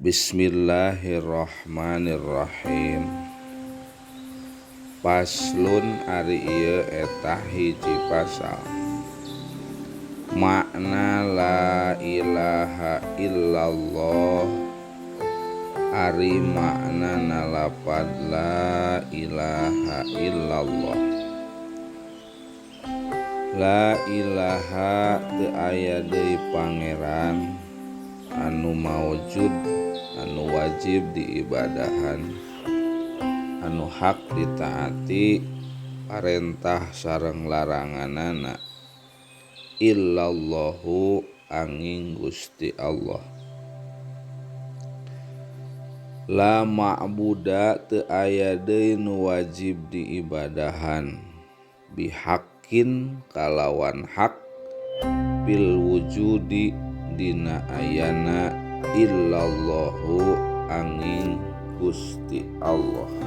Bismillahirrahmanirrahim. Faslun ari ieu eta hiji pasal. Makna la ilaha illallah ari maknana lapad la ilaha illallah. La ilaha teu aya deui pangeran anu maujud anu wajib diibadahan anu hak ditaati parentah sareng laranganana illallahu anging Gusti Allah. La ma'buda teu aya deui nu wajib diibadahan bihaqqin kalawan hak fil wujudi dina ayana illallahu anging Gusti Allah.